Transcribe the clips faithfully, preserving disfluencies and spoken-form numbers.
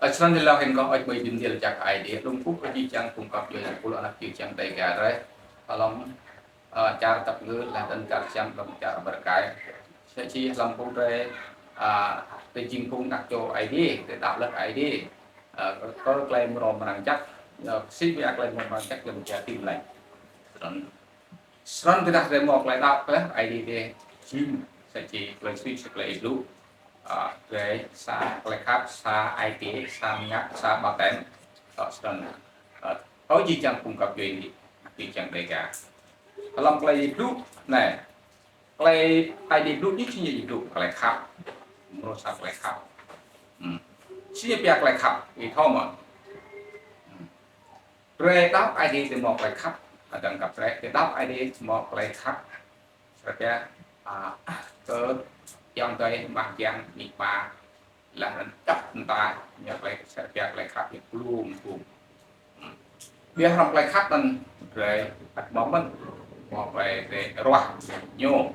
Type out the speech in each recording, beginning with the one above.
Ơ, snăn lĕ hĭn kâo ăt mơ̆ng bi mdĭl jăk Aê Diê, hlăm kơ jih jang phung găp djuê, pul anak jih jang Dega drei. Hlăm, ơ, čar tăp ngư, leh anăn čar Siam, hlăm čar Amêrika. Msĕ si hlăm phung drei, ơ, drei jing phung anak čô Aê Diê, drei đăo leh Aê Diê. Ơ, kơ klei mrâo mrang jăk, ơ, si bi klei mrâo mrang jăk hlăm čar Tin Lành. Snăn, snăn tơdah drei mâo klei đăo leh Aê Diê drei jing, msĕ si klei sui, si klei blŭ. Ơ, drei sa klei khăp, sa ai tiê, sa mngăt, sa ƀaptem. Ơ, snăn, ơ, kơ jih jang phung găp djuê, jih jang Dega. Hlăm klei blŭ, anei. Klei Aê Diê blŭ jih jing blŭ klei khăp. Mrâo sa klei khăp. Hmm. Si pia klei khăp, ih thâo mơ̆? Hmm. Drei đăo Aê Diê drei mâo klei khăp. Hdơ̆ng găp drei, drei đăo Aê Diê mâo klei khăp. Srăng pia, ơ, kơ ayŏng adei, mah jiăng, amĭ ama, leh anăn čăp mta, ñu klei, srăng pia klei khăp ñu kluôm kluôm. Ƀiădah hlăm klei khăp anăn drei ăt mâo mơ̆n, mâo klei drei ruah ñu.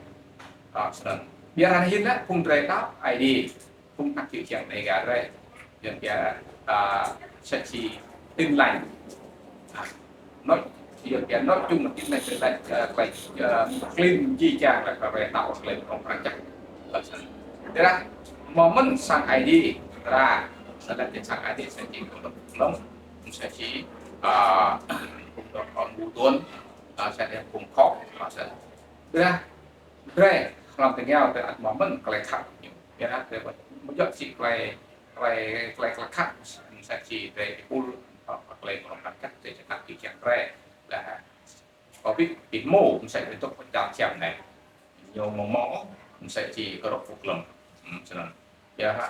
Ơ, snăn. Ƀiădah hĭn lĕ phung drei đăo Aê Diê, phung anak čô čiăng Dega drei. Yuăn pia, ơ, msĕ si Tin Lành. Ơ, nói, Yuăn pia nói chung là Tin Lành, Tin Lành, ơ, klei, ơ, klin jih jang leh klei đăo klei mrâo mrang jăk. Ơ, snăn. Tơdah mâo mơ̆n sang Aê Diê, tơdah, tơdah sang Aê Diê msĕ si klei đăo msĕ si, ơ, phung dôk hlăm ƀuôn, ơ, msĕ si phung khŏk, ơ, msĕ si. Tơdah drei hlăm tơngiao drei ăt mâo mơ̆n klei khăp ñu. Ƀiădah drei amâo djŏ si klei, klei, klei, klei khăp msĕ si drei êpul, ơ, klei mrâo mrang jăk drei čăk jih jang drei. Lah, kâo bi, bi hmô msĕ si dôk čar Siam anei. Ñu amâo mâo msĕ si kơ rŏk puk lăm. Hmm, snăn. Ƀiădah,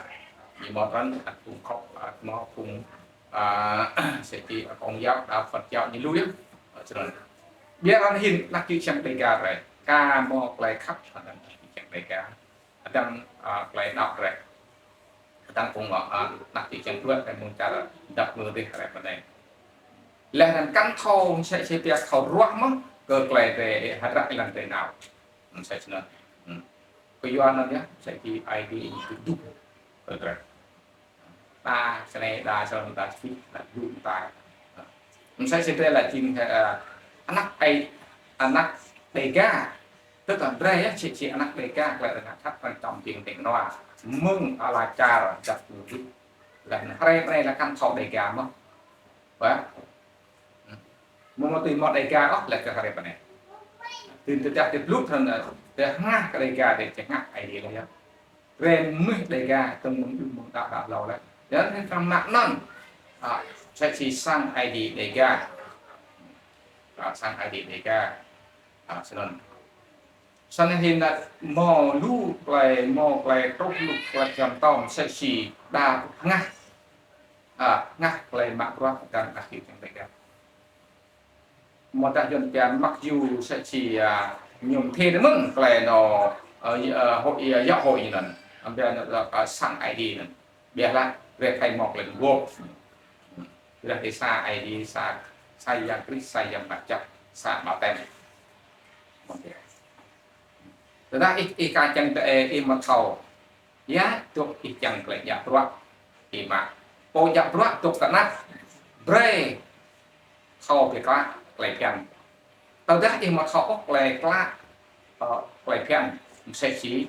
ñu mâo trăn, ăt phung khŏk, ăt mâo phung, ơ, msĕ si kông yap, đa Phật giáo ñu lui yơh. Ơ, snăn. Ƀiădah hĭn anak čô čiăng Dega drei. Ka mâo klei khăp, hdơ̆ng anak čô čiăng Dega. Hdơ̆ng, ơ, klei đăo drei. Hdơ̆ng phung, ơ, anak čô čiăng Đuĕ, drei mơ̆ng čar dăp mơ̆ng dih drei mơ̆ng anei. Leh anăn kăn thâo msĕ si pia thâo ruah mơh, kơ klei drei hdră êlan drei nao. Msĕ snăn. Hmm. Kyua anăn yơh, msĕ si Aê Diê ñu dŭm kơ drei. Đa snei, đa snăn, đa sĭt, đa dŭm tai. Msĕ si drei lač jing, ơ, anak Aê, anak Dega. Tức là drei yơh, si, si anak Dega, klei drei ngă jhat, arăng čăm jing ti knua. Mơ̆ng ala čar, jăk mơ̆ng dih. Leh anăn hruê anei leh kăn thâo Dega mơh. Ƀiădah. Mâo mâo tui mâo Dega ôh, leh kơ hruê anei. Tui tơdah drei blŭ thăn, ơ, drei hngah kơ Dega, drei čiăng hngah Aê Diê leh yơh. Drei mnuih Dega, tơ̆ng mơ̆ng đưm mơ̆ng đăo đăo hlâo leh. Yơh, drei srăng mă anăn. Ơ, msĕ si sang Aê Diê Dega. Ơ, sang Aê Diê Dega. Ơ, snăn. Snăn hĭn lĕ mâo lu klei, mâo klei truh lu klei čăm tôm msĕ si đa hngah. Ơ, hngah klei mă bruă hdơ̆ng anak čô čiăng Dega. Amâodah Yuăn pia mặc dù msĕ si, ơ, ñu mthê mơ̆n klei anăn, ơ, ơ, hội, ơ, giáo hội ñu anăn. Amâodah anăn, ơ, sang Aê Diê anăn. Ƀiădah leh, drei thâo mâo klei mguôp. Ƀiădah drei sa Aê Diê, sa, sa Yang Krist, sa Yang Mngăt Jăk, sa ƀaptem. Tơdah ih, ih ka čiăng tơ, ơ, ih amâo thâo. Ya, dôk ih čiăng klei djă bruă, ih mă. Pô djă bruă dôk ti anăp, brei thâo bi klă klei bhiăn. Tơdah ih amâo thâo ôh klei klă, ơ, klei bhiăn, msĕ si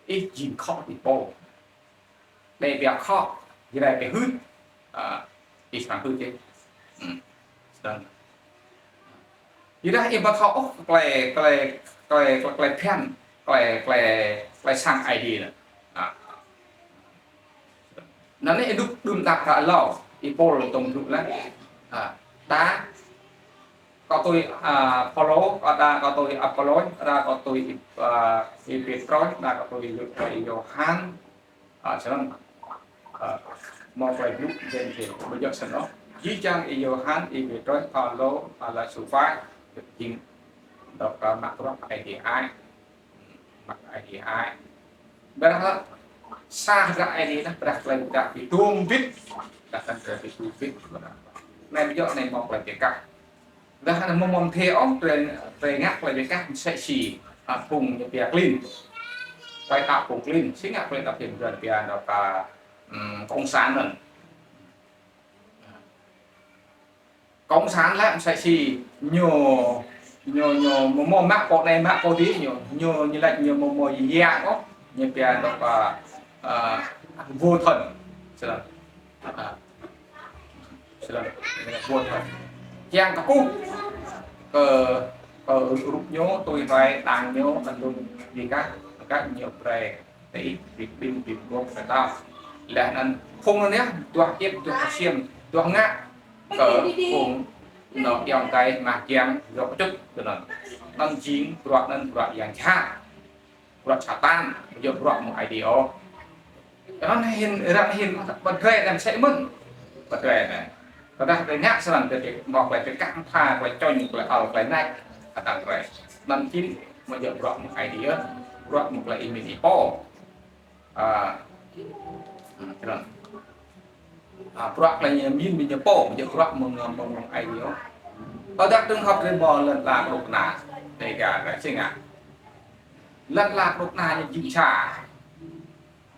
ih jing khŏk ti pô. Đei bi khŏk, Jrai bi hưt, ơ, ih srăng hưt yơh. Hmm. Snăn. Ƀiădah ih amâo thâo ôh klei, klei, klei, klei, klei bhiăn, klei, klei, klei sang Aê Diê anăn. Ơ. Anăn anei ênuk đưm đăp hră êlâo, Y-Pôl tŭm blŭ leh. Ơ. Đa, kâo tui, ơ, Pôlô, đa kâo tui Apôlô, đa kâo tui, ơ, Y-Pêtrôs, đa kâo tui Y-, Yôhan, Ơ, snăn, ơ, mâo klei blŭ jing jing, ƀiădah snăn ôh. Jih jang Y-Yôhan, Y-Pêtrôs, Pôlô, ala Sôpha, jing dôk, ơ, mă bruă Aê Diê ai. Mă Aê Diê ai. Ƀiădah leh, sa hdră Aê Diê dah, ƀiădah klei dah bi tuôm wĭt, dah kăn klei bi tuôm wĭt. Anei ƀiădah anei mâo klei bi kah. Dah anăn mâo mâo mthê ôh, drei, drei ngă klei bi kah msĕ si, ơ, phung ñu pia klin. Klei đăo phung klin, si ngă klei đăo phung klin pia anăn ka, ưm, cộng sản anăn. Cộng sản lĕ msĕ si ñu, ñu, ñu mâo, mâo mă pô anei, mă pô dih, ñu, ñu, ñu lač ñu mâo, mâo yang ôh, ñu pia dôk, ơ, ơ, vô thần. Snăn. Ơ, snăn, vô thần. Čiăng kkuh kơ, kơ rup ñu, tui hlue đảng ñu, anăn dŭm, bi kah, kah ñu brei ti, bi kƀĭn, bi mguôp kơ ta. Leh anăn phung anăn yơh, duah ĭp, duah ksiêm, duah ngă kơ phung nô ayŏng adei mah jiăng, dôk kčŭt kơ anăn. Anăn jing bruă anăn bruă yang jhat. Bruă Satan, amâo djŏ bruă mơ̆ng Aê Diê ôh. Kơ anăn hĭn, arăng hĭn, ƀă drei anăn msĕ mơ̆n. Ƀă drei anăn. Tơdah drei ngă snăn, drei mâo klei bi kah mbha, klei čŏng, klei ăl, klei nač, hdơ̆ng drei. Anăn jing amâo djŏ bruă mơ̆ng Aê Diê, bruă mơ̆ng klei êmĭn êpô. A, hmm, snăn. A, bruă klei ñu mĭn mĭn ñu pô, amâo djŏ bruă mơ̆ng, mơ̆ng, mơ̆ng Aê Diê. Tơdah trường hợp drei mâo lăn ala knŭk kna, Dega drei si ngă. Lăn ala knŭk kna ñu jing sa.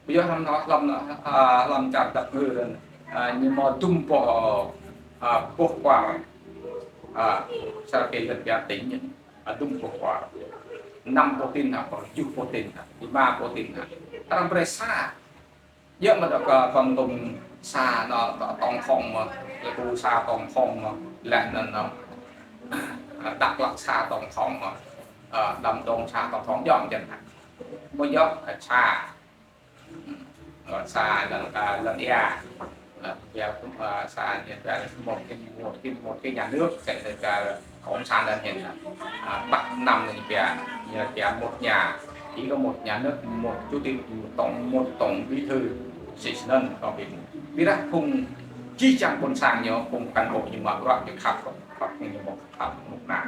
Ƀiădah hlăm, hlăm, a, hlăm čar dap ngư anăn, a, ñu mâo dŭm boh, a, boh kwar, a, sa kơ lăn čar tỉnh ñu, a, dŭm boh kwar. Năm boh tỉnh hă, kjuh boh tỉnh hă, êma boh tỉnh hă. Arăng brei sa. Yơh mă dôk, a, Kon Tum sa anăn, a, tổng thống mơh, Pleiku sa tổng thống mơh, leh anăn, a, Dak Lak sa tổng thống mơh, a, Lâm Đồng sa tổng thống, djŏ mơ̆ jing hă. Mâo djŏ, a, sa. Ơ, sa lăn, ơ, lăn ia. Ơ, ia, ơ, sa ñu pia một cái, một cái, một cái nhà nước, sẽ là cộng sản lăn hiện là, à, Bắc Nam ñu pia, ñu pia một nhà, chỉ có một nhà nước, một chủ tịch, một tổng, một tổng bí thư, sĭt snăn, còn bị, bi dah phung jih jang ƀuôn sang ñu, phung cán bộ ñu mă bruă ñu khăp, khăp ñu mă khăp knŭk kna.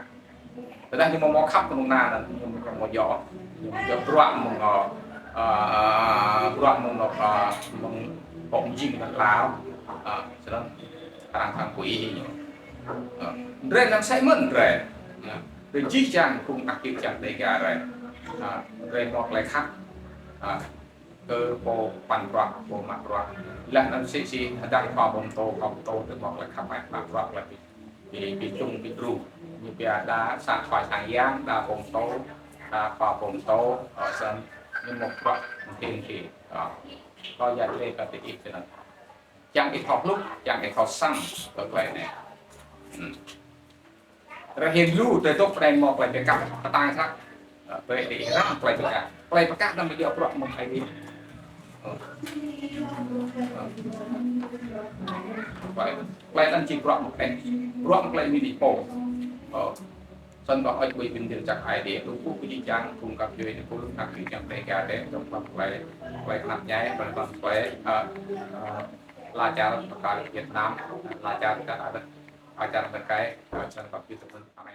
Tơdah ñu mâo, mâo khăp knŭk kna anăn, ñu mâo, mâo djŏ, ñu mâo djŏ bruă mơ̆ng, ơ, ơ, bruă mơ̆ng, ơ, mơ̆ng pŏk mjing anăn hlao, ơ, snăn arăng thâo kơ ih ñu. Ơ, drei anăn msĕ mơ̆n drei. Ơ, drei jih jang phung anak čư̆ čhiăng Dega drei. Ơ, drei mâo klei khăp. Ơ, kơ pô păn bruă, pô mă bruă. Leh anăn si, si, hdơ̆ng khua pô mtô, khua pô mtô, drei mâo klei khăp, mă bruă, klei bi, bi, bi čŭng, bi đru. Ñu pia đa sa khua sang yang, đa pô mtô, đa khua pô mtô, ơ, snăn, ñu mâo bruă mthĭn mthĭn. Ơ, kâo yăl dliê kơ diih snăn. Čiăng ih thâo hluh, čiăng ih thâo săng kơ klei anei. Hmm. Drei hĭn lu, drei dôk anei mâo klei bi kah, ktang srăng. Ơ, brei diih răng klei bi kah. Klei bi kah anăn amâo djŏ bruă mơ̆ng Aê Diê. Ơ. Ơ. Klei, klei anăn jing bruă mơ̆ng klei, bruă mơ̆ng klei mĭn êpô. Ơ. Snăn kâo hơêč hmưi bi mni lač jăk Aê Diê, lu kơ jih jang, phung găp djuê, phung anak čư̆ čhiăng Dega drei, dôk hlăm klei, klei knap mñai, hlăm klei, ơ, ơ, ala čar, ala čar Việt Nam, ala čar, ala čar Amêrika, ơ, snăn kâo bi mni. Amen.